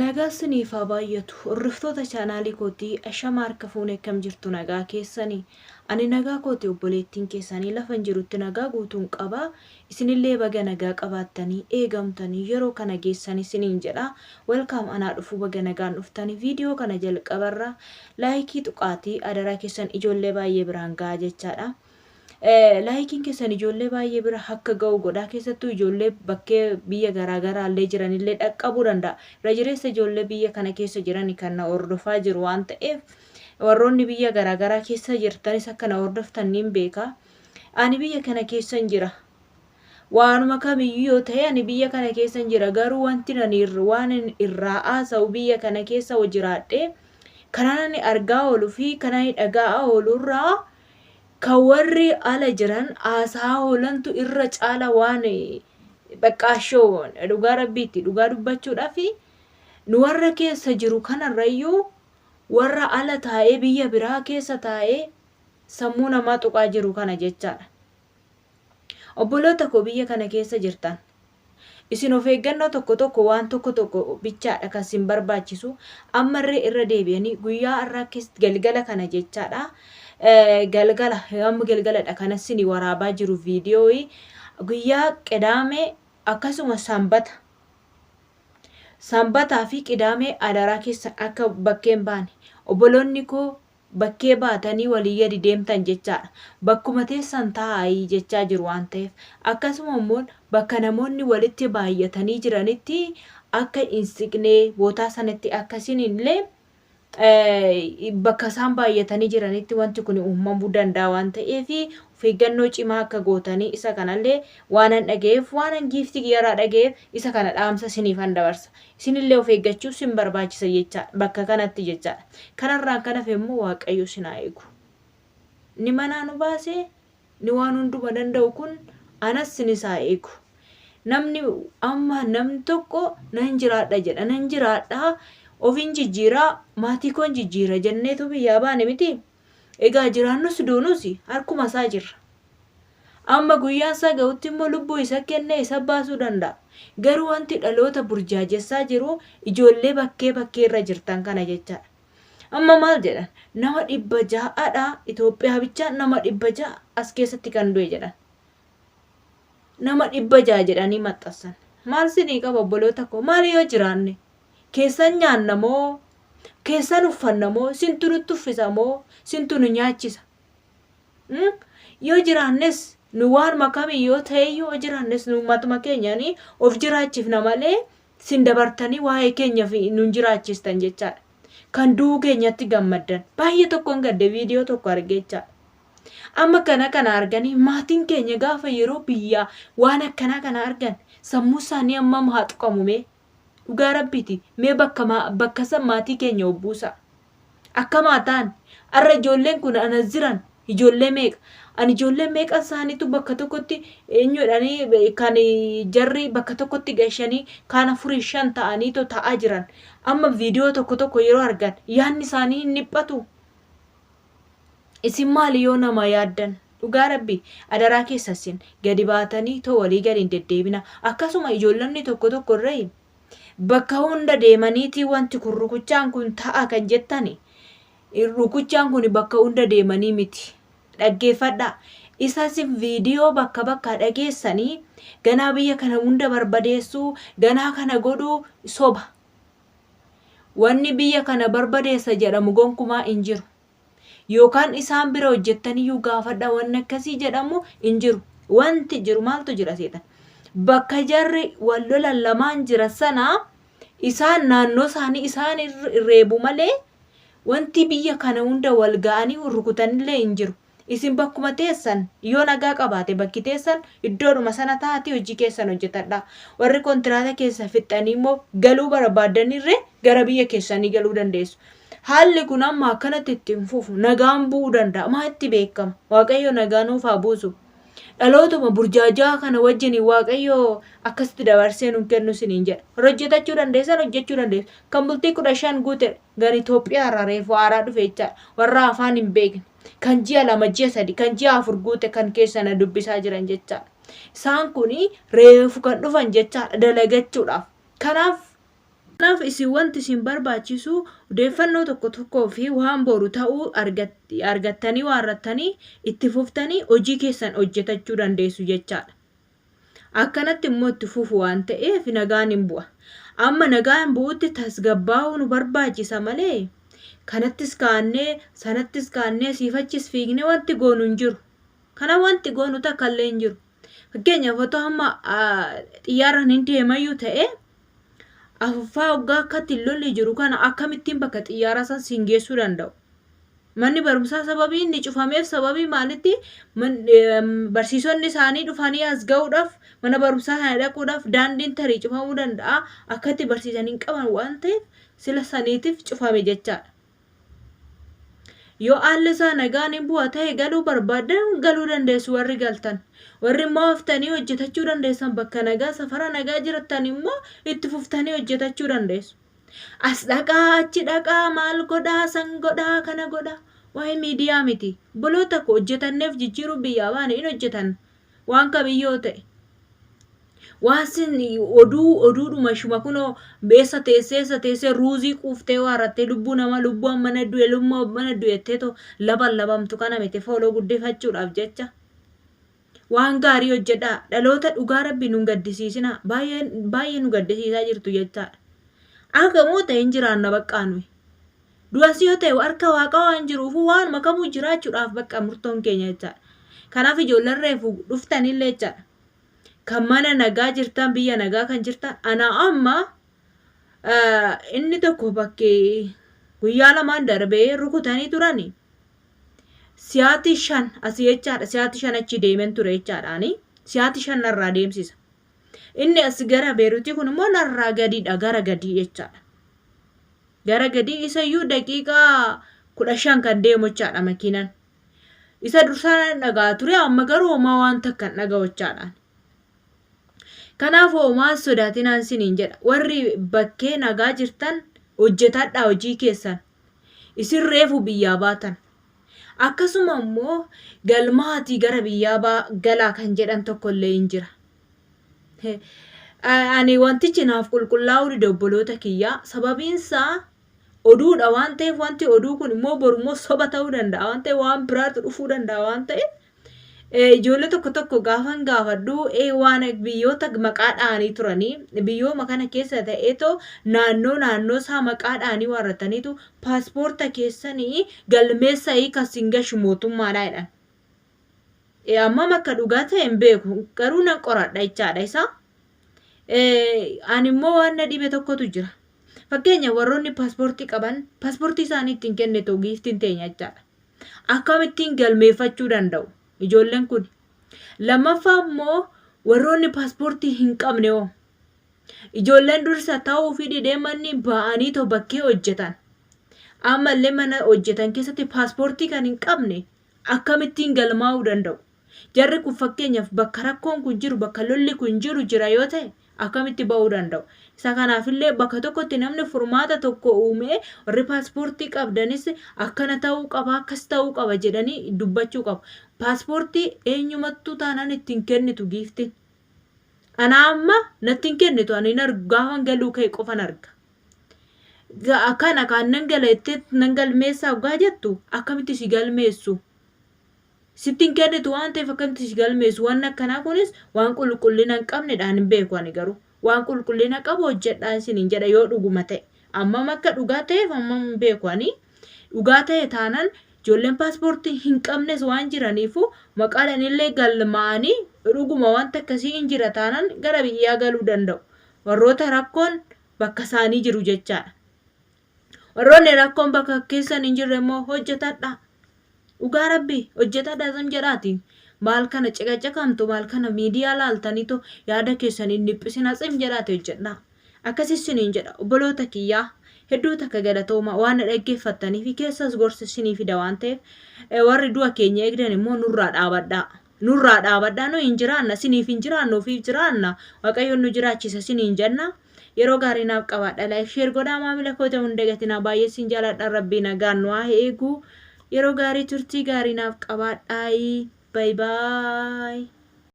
Nagaa siniif haa baay'atu. Hordoftoota chaanaalii kootii ashama harka fuune akkam jirtu nagaa keessanii. Ani nagaa kooti obboleettiin keessanii lafan jirutti nagaa guutuun qaba. Isinillee baga nagaa qabaattanii eegamtanii yeroo kana geessanii siniin jedha. Welcome anaa dhufuu baga nagaan dhuftanii viidiyoo kana jalqabarra laayikii tuqaatii adaraa keessan ijoollee baay'ee biraan gahaa jechaadha. Laayikiin keessan ijoollee baay'ee bira akka ga'u godhaa keessattuu ijoollee bakkee biyya garaagaraa illee jiranillee dhaqqabuu danda'a. Irra jireessa ijoollee biyya kana keessa jiran kan na hordofaa jiru waan ta'eef warroonni biyya garaagaraa keessa jirtanis akka na hordoftan niin beeka. Ani biyya kana keessan jira. Waanuma kamiyyuu yoo ta'e ani biyya kana keessan jira garuu wanti ani waan irraa haasa'u biyya kana keessa jiraadhee kanan ani argaa oolu fi kanan ani dhaga'aa oolu irraa kan warri ala jiran haasa'aa oolantu irra caala waan baqqaashoo dhugaa rabbiitti dhugaa dubbachuudhaaf nu warra keessa jiru kanarrayyuu warra ala taa'ee biyya biraa keessa taa'ee sammuu namaa tuqaa jiru kana jechaadha. Obboloota koo biyya kana keessa jirtan isin of eeggannoo tokko tokko waan tokko tokko bichaadha kan isin barbaachisu ammarree irra deebi'anii guyyaa har'aa keessa galgala kana jechaadha. Galgala amma galgaladha kan isin waraabaa jiru viidiyoo guyyaa qidaamee akkasuma sanbata. Sanbataa fi qidaamee adaraa keessan akka bakkeen baane obboloonni koo bakkee baatanii walii gadi deemtan jechaadha. Bakkuma teessan taa'aayii jechaa jiru waan ta'eef. Akkasuma immoo bakka namoonni walitti baay'atanii jiranitti akka hin siqnee bootaa sanatti akkasiin illee bakka isaan baay'atanii jiranitti wanti kun uumamuu danda'a waan ta'eef of eeggannoo cimaa akka gootanii isa kanallee waanan dhaga'eef waanan giiftii kiyyarraa dhaga'eef isa kana dhaamsa isiniifan dabarsa. Isinillee of eeggachuu sin barbaachisa jechaadha bakka kanatti jechaadha. Kanarraan kan hafe immoo Waaqayyo isin haa eegu. Inni manaa nu baasee inni waan hunduma danda'u kun anas sinis haa eegu. Namni amma namni tokko nan jiraadha jedha nan jiraadha ofin jijjiiraa maatii koon jijjiira jenneetu biyyaa baane miti. Egaa jiraannus duunus harkuma isaa jirra. Amma guyyaan isaa ga'utti immoo lubbuu isa kennee isa baasuu danda'a. Garuu wanti dhaloota burjaajessaa jiru ijoollee bakkee bakkee irra jirtan kana jechaadha. Amma maal jedhan nama 600dha Itoophiyaa bichaa nama 600 as keessatti kan du'e jedhan. Nama 600 jedhanii maxxansan. Maal sinii qaba obboloota koo maal yoo jiraanne keessan nyaanna moo keessan uffanna moo sintu nutti uffisa moo sintu nu nyaachisa. Yoo jiraannes nu waanuma kamii yoo ta'e yoo jiraannes nu matuma keenyaan of jiraachifna malee sin dabartanii waa'ee keenyaaf nun jiraachistan jechaadha. Kan du'uu keenyatti gammaddan baay'ee tokkoon gadde viidiyoo tokko argee jechaadha. Amma kana kana arganii maatiin keenya gaafa yeroo biyyaa waan akkanaa kana argan sammuu isaanii hammam haa tuqamu mee dhugaa rabbiiti mee bakka bakka san maatii keenya of buusaa. Akkam haa ta'an? Har'a ijoolleen kun anas jiran ijoollee meeqa? Ani ijoollee meeqa isaaniitu bakka tokkotti eenyu jedhanii kan jarri bakka tokkotti gashanii kaan afurii shan ta'aniitoo ta'aa jiran. Amma viidiyoo tokko tokko yeroo argan yaadni isaanii hin dhiphatu. Isin maali yoo nama yaaddan? Dhugaa rabbi adaraa keessa isin gadi baatanii too walii gadi hin deddeebina. Akkasuma ijoollonni tokko tokko irra Bakka hunda deemaniitii wanti kun rukuchaan kun ta'a kan jettani rukuchaan kun bakka hunda deemanii miti. Dhaggeeffadhaa. Isa isin viidiyoo bakka bakkaa dhageessanii ganaa biyya kana hunda barbadeessuu ganaa kana godhuu soba. Wanni biyya kana barbadeessa jedhamu gonkumaa hin jiru. Yookaan isaan bira hojjettaniyyuu gaafadhaa wanni akkasii jedhamu hin jiru. Wanti jiru maaltu jira seetan? Bakka jarri wal lolan lamaan jiran sana isaan naannoo isaanii isaan reebu malee wanti biyya kana hunda wal ga'anii rukutanillee hin jiru. Isin bakkuma teessan yoo nagaa qabaate bakki teessan iddoodhuma sana taa'aatii hojii keessan hojjetadhaa. Warri kontiraata keessa fixxanii immoo galuu barbaaddanirree gara biyya keessanii galuu dandeessu. Haalli kun amma akkanatti itti hin fufu. Nagaan bu'uu danda'a. Maa itti beekama? Waaqayyo nagaa nuuf haa buusu. Dhalootuma burjaajaa kana wajjin Waaqayyo akkasitti dabarsee nun kennu isiniin jedha. Hojjetachuu dandeessan hojjechuu dandeessu. Kan bultii 15 guute gara Itoophiyaa irraa reefu haaraa dhufe jechaadha. Warra afaan hin beekne. Kan ji'a 2 ji'a 3 kan ji'a 4 guute kan keessa na dubbisaa jiran jechaadha. Isaan kun reefu kan dhufan jechaadha dalagachuudhaaf. Kanaaf Kanaaf isin wanti isin barbaachisu odeeffannoo tokko tokkoo fi waan boru ta'uu argattanii waarrattanii itti fuftanii hojii keessan hojjetachuu dandeessu jechaadha. Akkanatti immoo itti fufu waan ta'eef nagaan hin bu'a. Amma nagaan bu'utti tasgabbaa'uu nu barbaachisa malee kanattis kaannee sanattis kaannee siifachis fiignee wanti goonu hin jiru. Kana wanti goonu takka illee hin jiru. Fakkeenyaaf otoo amma xiyyaaraan hin deemayyuu ta'ee afuffaa hoggaa akkatti lolli jiru kana akkamittiin bakka xiyyaaraa san siin geessuu danda'u. Manni barumsaa sababii inni cufameef sababii maalitti barsiisonni isaanii dhufanii as ga'uudhaaf mana barumsaa kana dhaquudhaaf daandiin tarii cufamuu danda'a akkatti barsiisan hin qaban waan ta'eef sila saniitiif cufame jechaadha. Yoo haalli isaa nagaan hin bu'a ta'e galuu barbaaddan galuu dandeessu warri galtan. Warri immoo haftanii hojjetachuu dandeessan bakka nagaa safara nagaa jirattan immoo itti fuftanii hojjetachuu dandeessu. As dhaqaa achi dhaqaa maal godhaa san godhaa kana godhaa waa'ee miidiyaa miti. Obboloota koo hojjetanneef jijjiiruu biyyaa baane hin hojjetan waan kamiyyoo ta'e. Waan sin oduu oduudhuma shuma kunoo eessa teessee eessa teessee ruuzii quuftee waarrattee lubbuu namaa lubbuu ammana du'e lubbuu ammana du'ettee too laban labamtu kana miti fooloo guddifachuudhaaf jecha. Waan gaarii hojjedhaa dhaloota dhugaa rabbi nun gaddisiisinaa baay'ee baay'ee nu gaddisiisaa jirtu jechaadha. Akka moo ta'e hin jiraanna baqqaa nuyi. Du'as yoo ta'e harka waaqaa waan jiruufu waanuma kamuu jiraachuudhaaf bakka murtoon keenya jechaadha. Kanaaf ijoolleen reefu dhuftanillee jechaadha. Kan mana nagaa jirtan biyya nagaa kan jirtan ana amma inni tokko bakkee guyyaa lamaan darbee rukutanii turani. Siyaatii 5 asii jechaadha. Siyaatii 5 achi deemen ture jechaadhaani. Siyaatii 5 narraa deemsisa. Inni as gara Beeruutii kun immoo narraa gadiidha gara gadii jechaadha. Gara gadii isayyuu daqiiqaa 15 kan deemu jechaadha makiinaan. Isa dursaa nan dhaga'a ture amma garuu homaa waan takka hin dhaga'u jechaadhaan. Kanaaf homaa hin sodaatinaan isiniin jedha. Warri bakkee nagaa jirtan hojjetadhaa hojii keessan. Isin reefu biyyaa baatan. Akkasuma immoo galmaatii gara biyyaa galaa kan jedhan tokko illee hin jira. Ani wantichi naaf qulqullaa'uu dide obboloota kiyyaa sababiinsaa oduudha waan ta'eef wanti oduu kun immoo boru immoo soba ta'uu danda'a waan ta'eef waan biraatu dhufuu danda'a waan ta'eef ijoollee tokko tokko gaafan gaafadhu waan biyyoota maqaa dha'anii turanii biyyooma kana keessa ta'eetoo naannoo naannoo isaa maqaa dha'anii waarrataniitu paaspoorta keessanii galmeessa'ii kan sin gashu mootummaadha jedhan. Hammam akka dhugaa ta'e hin beeku garuu nan qoradha jechaadha isa. Ani immoo waan na dhibe tokkotu jira. Fakkeenya warroonni paaspoortii qaban paaspoortii isaanii ittiin kennitu giiftiin teenya jechaadha. Akkamittiin galmeeffachuu danda'u ijoolleen kun? Lammaffaa immoo warroonni paaspoortii hin qabne hoo? Ijoolleen dursa ta'uu fi didee manni ba'anii too bakkee hojjetan. Ammallee mana hojjetan keessatti paaspoortii kan hin qabne akkamittiin galmaa'uu danda'u? Jarri kun fakkeenyaaf bakka rakkoon kun jiru, bakka lolli kun jiru jira yoo ta'e akkamitti ba'uu danda'u? Isa kanaafillee bakka tokkotti namni furmaata tokko uumee warri paaspoortii qabdanis akkana ta'uu qaba, akkas ta'uu qaba jedhanii dubbachuu qabu. Paaspoortii eenyumattuu taanaan ittiin kennitu giiftiin. Ana amma natti hin kennitu ani hin argu gaafan galuu ka'e qofan arga. Kana kaan nan gala jettee nan galmeessaa hoggaa jettu akkamitti si galmeessu? Sitti hin kennitu waan ta'eef akkamitti si galmeessu? Wanni akkanaa kunis waan qulqullina hin qabnedhaan hin beeku ani garuu. Waan qulqullina qabu hojjedhaa isiniin jedha yoo dhuguma ta'e. Ammam akka dhugaa ta'eef ammam hin beeku ani. Dhugaa ta'e taanan ijoolleen paaspoortii hin qabnes waan jiraniifu maqaadhaan illee galmaa'anii dhuguma wanta akkasii hin jira taanan gara biyyaa galuu danda'u. Warroota rakkoon bakka isaanii jiru jechaadha. Warroonni rakkoon bakka keessan hin jirre immoo hojjetadhaa. Dhugaa rabbi hojjetadhaa zam jedhaati. Maal kana caqacaqamtu maal kana miidiyaa laaltaniitoo yaada keessan hin dhiphisina tsim jedhaati hojjedhaa. Akkas isiniin jedha obboloota kiyyaa hedduu takka galatoomaa waan na dhaggeeffattanii fi keessas gorsa isinii fida waan ta'eef warri du'a keenya eegdan immoo nurraa dhaabadhaa. Nurraa dhaabadhaa nu hin jiraanna isiniif hin jiraannu ofiif jiraanna waaqayyoon nu jiraachisa isiniin jenna. Yeroo gaarii naaf qabaadha like share godhaa maamila koo ta'uu hin dagatinaa baay'ee sin jaaladha rabbii nagaan nu haa eegu yeroo gaarii turtii gaarii naaf qabaadhaa bye bye.